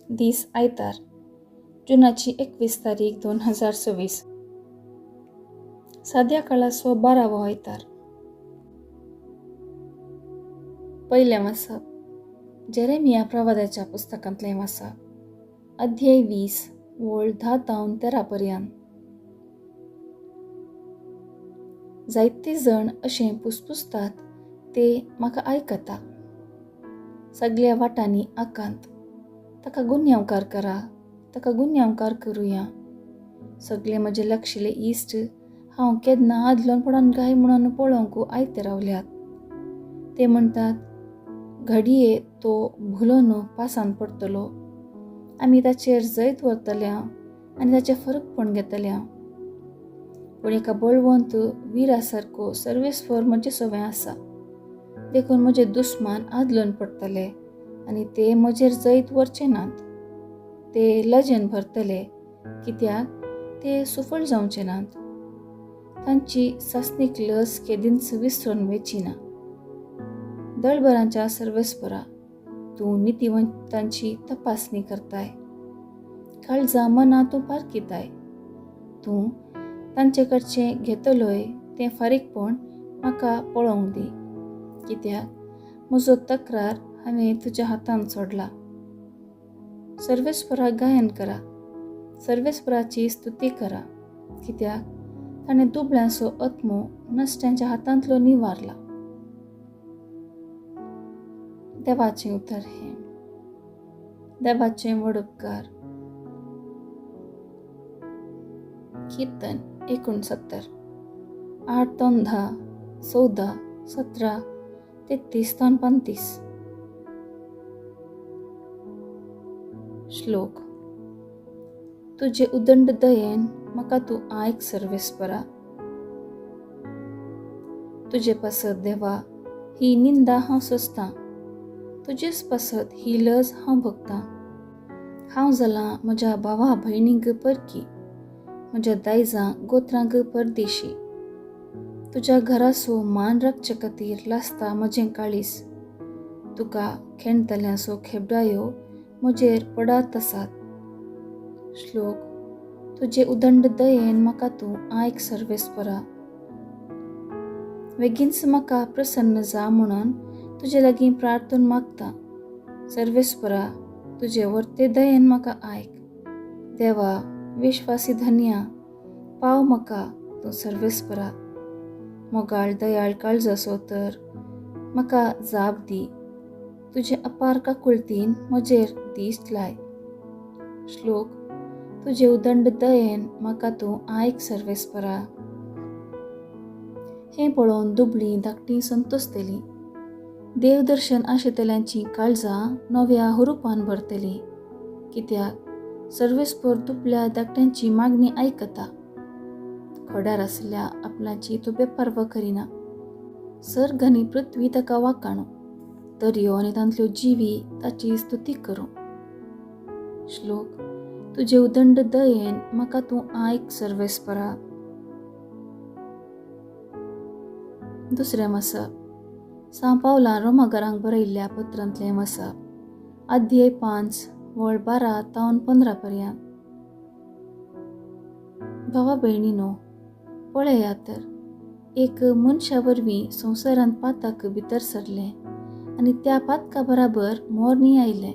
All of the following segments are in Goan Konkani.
दीस आयतार, जुनाची 21 तारीख 2026, साद्या काळाचो 12वो आयतार. पयलें वाचप जेरेमिया प्रवादाच्या पुस्तकांतलें वाचप, अध्याय 20 वळ 10 तावन 13 पर्यंत. जायते जण अशें पुसपुसतात ते म्हाका आयकता. सगळ्या वाटांनी आकांत, ताका गुन्यांवकार करा, ताका गुन्यांवकार करुया. सगळे म्हजे लक्षिले इश्ट हांव केन्ना आदलोन पडोन गाय म्हणून पळोवंक आयते रावल्यात. ते म्हणटात, घडये तो भुलोन पासान पडटलो, आमी ताचेर जैत व्हरतल्या आनी ताचें फरकपण घेतल्या. पूण एका बळवंत विरा सारको सर्वेस्पर म्हजे सवें आसा, देखून म्हजे दुस्मान आदलोन पडटले आनी ते म्हजेर जैत व्हरचे नात. ते लजेन भरतले, कित्याक ते सुफळ जावचे नात. तांची सासणीक लस केदींच विसरून वेची ना. दळभरांच्या सर्वेस्परा, तूं नितिवंतांची तपासणी करताय, काळजा मनां तूं पारखिताय. तूं तांचे कडचें घेतलोय तें फारीकपण म्हाका पळोवंक दी, कित्याक म्हजो तक्रार हांवें तुज्या हातान सोडला. सर्वेस्पराक गायन करा, सर्वेस्पराची स्तुती करा, कित्याक ताणें दुबळ्यांचो आत्मो नश्ट्यांच्या हातांतलो निवारला. देवाचें उतर हें. देवाचें व्हड उपकार. कीर्तन 69, 8 तावन 10, 14, 17, 33 तावन 35. श्लोक. तुजे उदंड दयेन म्हाका तूं आयक सर्वेस्परा. तुजे पासत देवा ही निंदा हांव सोंसतां, तुजेच पासत ही लज हांव भोगतां. हांव जालां म्हज्या भावा भयणींक परकी, म्हज्या दायजां गोत्रांक परदेशी. तुज्या घराचो मान राखचे खातीर लासता म्हजें काळीस, तुका खेणतल्यांचो खेबडायो म्हजेर पडात आसात. श्लोक. तुजे उदंड दयेन म्हाका तूं आयक सर्वेस्परा. बेगीनच म्हाका प्रसन्न जा म्हणून तुजे लागीं प्रार्थून मागता. सर्वेस्परा, तुजे वर्ते दयेन म्हाका आयक. देवा विश्वासी धन्या, पाव म्हाका तूं सर्वेस्परा. मोगाळ दयाळ काळजाचो तर म्हाका जाप दी, तुजे अपार काकुळतीन म्हजेर दीस लाय. श्लोक. तुजे उदंड दयेन म्हाका तूं आयक सर्वेस्परा. हें पळोवन दुबळीं धाकटीं संतोसतलीं, देवदर्शन आशितल्यांचीं काळजां नव्या हुरुपान भरतलीं, कित्याक सर्वेस्पर दुबळ्या धाकट्यांची मागणी आयकता. खोड्यार आसल्या आपणाची तो बेपर्वा करिना. सर्ग आनी पृथ्वी ताका वाकाणू, दर्यो आनी तांतल्यो जिवी ताची स्तुती करूं. श्लोक. तुजे उदंड दयेन म्हाका तूं आयक सर्वेस्परा. दुसरें वाचप सां पावलान रोमागरांक बरयल्ल्या पत्रांतलें वाचप, अध्याय 5 वळ 12 तावन 15 पर्यंत. भावा भयणीनो, पळया तर एक मनशा वरवीं संवसारांत पातक भितर सरलें आनी त्या पातका बराबर मोरणी आयलें.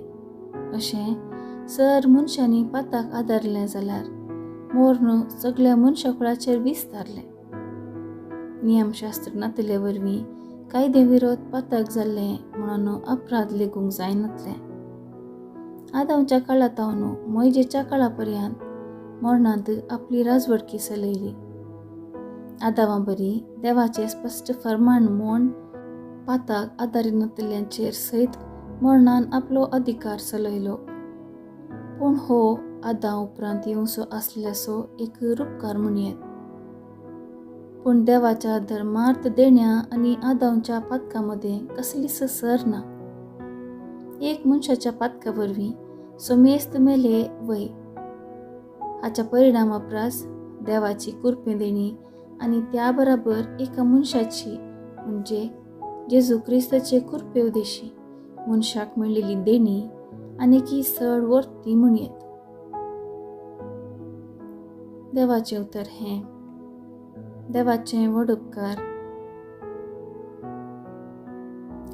अशें सर मनशांनी पाताक आदारलें जाल्यार मोर्न सगळ्या मनशाकुळाचेर विस्तारलें. नियमशास्त्र नातले वरवीं कायदे विरोध पातक जाल्लें म्हणून अपराध लेगूंक जायनातलें. आदांवच्या काळा तावन मोयजेच्या काळा पर्यंत मरणांत आपली राजवटकी चलयली. आदावां बरी देवाचें स्पश्ट फर्माण म्हूण पाताक आदारिनातल्यांचेर सयत मरणान आपलो अधिकार चलयलो. पूण हो आदां उपरांत येवचो आसल्याचो एक रुपकार म्हणयेत. पूण देवाच्या धर्मार्थ देण्या आनी आदांवच्या पातका मदें कसलीच सर ना. एक मनशाच्या पातका वरवीं समेस्त मेले वय. हाच्या परिणामा प्रास देवाची कुरपे देणी आनी त्या बराबर एका मनशाची म्हणजे जेजू क्रिस्ताचे कुरपे उदेशी मनशाक मेळिल्ली देणी आनीकी चड वर्ती म्हणयेत. देवाचें उतर हें. देवाचें व्हड उपकार.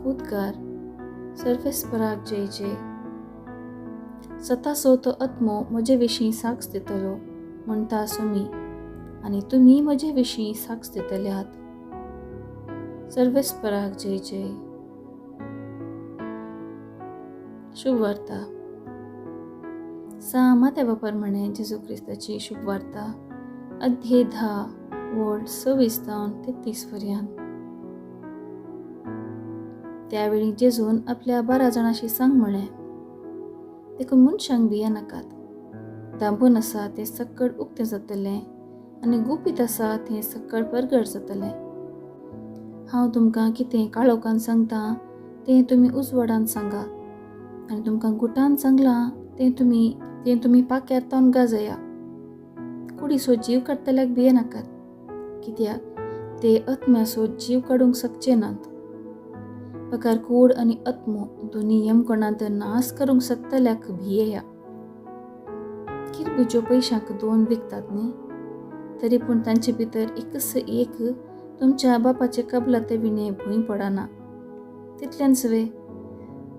उद्गार. सर्वेस्पराक जय जय. सतासो तो आत्मो म्हजे विशीं साक्ष दितलो म्हणटा सोमी, आनी तुमी म्हजे विशीं साक्ष दितल्यात. सर्वेस्पराक जय जय. शुभवार्ता. सा मात्या प्रमाणे जेजू क्रिस्ताची शुभवार्ता, अध्याय 10 वळ 26 जावन 33 पर्यंत. त्यावेळी जेजून आपल्या 12 जाणांशी सांग म्हळें, देखून मनशांक भियेनाकात. दांबून आसा तें सक्कड उक्तें जातलें आनी गुपीत आसा तें सक्कड परगट जातलें. हांव तुमकां कितें काळोखान सांगता तें तुमी उजवाडान सांगा, आनी तुमकां गुटान सांगलां तें तुमी पाक्यार तावन गाजया. कुडीचो जीव काडटल्याक भियेनाकात, कित्याक ते आत्म्याचो जीव काडूंक शकचे नात. बगर कूड आनी आत्मो दोनी यमकोणांत नाश करूंक शकतल्याक भियेया. किरबुज्यो पयशांक 2 विकतात न्ही, तरी पूण तांचे भितर एकच एक तुमच्या बापाचे कबलाते विणे भूंय पडना. तितल्यान वे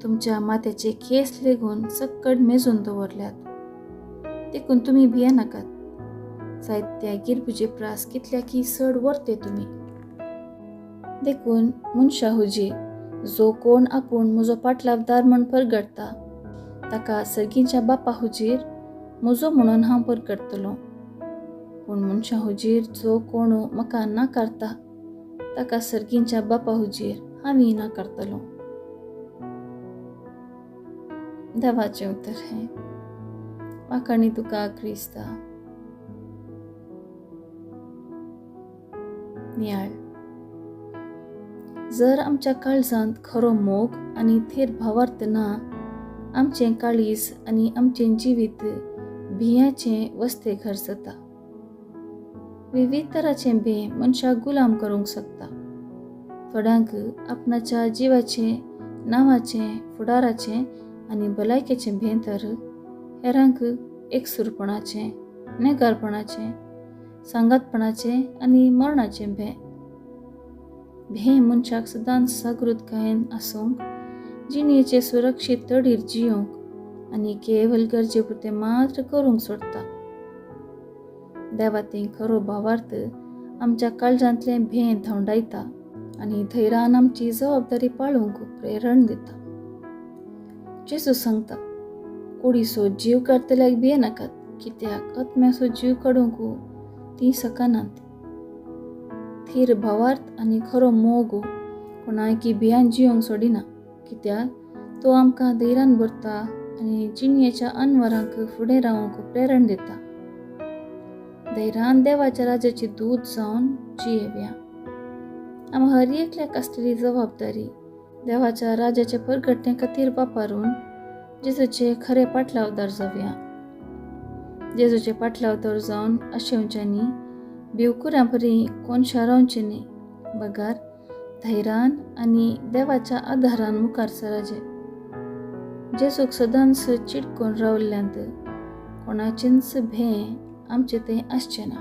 तुमच्या माथ्याचे केस लेगून सक्कड मेजून दवरल्यात. देखून तुमी भियेनाकात. जायत्या गिरबुजे प्रास कितल्याकी चड वर्ते तुमी. देखून मनशा हुजीर जो कोण आपूण म्हजो पाटलावदार म्हण परगटता ताका सर्गीच्या बापा हुजीर म्हजो म्हणून हांव परगटतलो. पूण मनशा हुजीर जो कोण म्हाका नाकारता ताका सर्गीच्या बापा हुजीर हांवूय नाकारतलो. देवाचें उतर हें. वाखाणी तुका क्रिस्ता. नियाळ. जर आमच्या काळजांत खरो मोग आनी थेर भावार्थ ना, आमचें काळीज आनी आमचें जिवीत भियाचें वस्ते घर जाता. विविध तराचें भें मनशाक गुलाम करूंक शकता. थोड्यांक आपणाच्या जिवाचें, नांवाचें, फुडाराचें आनी भलायकेचें भें, तर हेरांक एकसुरपणाचें, नेगारपणाचें, सांगातपणाचें आनी मरणाचें भें. भें मनशाक सदांच जागृतकायेन आसूंक, जिणेचे सुरक्षीत तडीर जियोंक आनी केवल गरजे पुरतें मात्र करूंक सोडटा. देवातें खरो भावार्थ आमच्या काळजांतलें भें धांवडायता आनी धैर्यान आमची जबाबदारी पाळूंक प्रेरण दिता. जेजू सांगता, कुडीचो जीव काडटल्याक भियेनाकात, कित्याक आत्म्याचो जीव काडूंक तीं शकनात. थीर भावार्थ आनी खरो मोग कोणायकी भियान जियोंक सोडिना, कित्याक तो आमकां धैर्यान भरता आनी जिणयेच्या अनवरांक फुडें रावंक प्रेरण दिता. धैर्यान देवाच्या राजाची दूत जावन जियेवया. आमी हर एकल्याक आसलेली जबाबदारी देवाच्या राजाचे परगटणे खातीर वापरून जेजूचे खरे पाटलावदार जावया. जेजूचे पाटलावदार जावन आशेवच्यांनी भिवकुऱ्यां परी कोनशा रावचें न्ही, बगार धैर्यान आनी देवाच्या आदारान मुखार सराजे. जेजूक सदांच चिटकून रावल्ल्यांत कोणाचेंच भें आमचें थंय आसचें ना.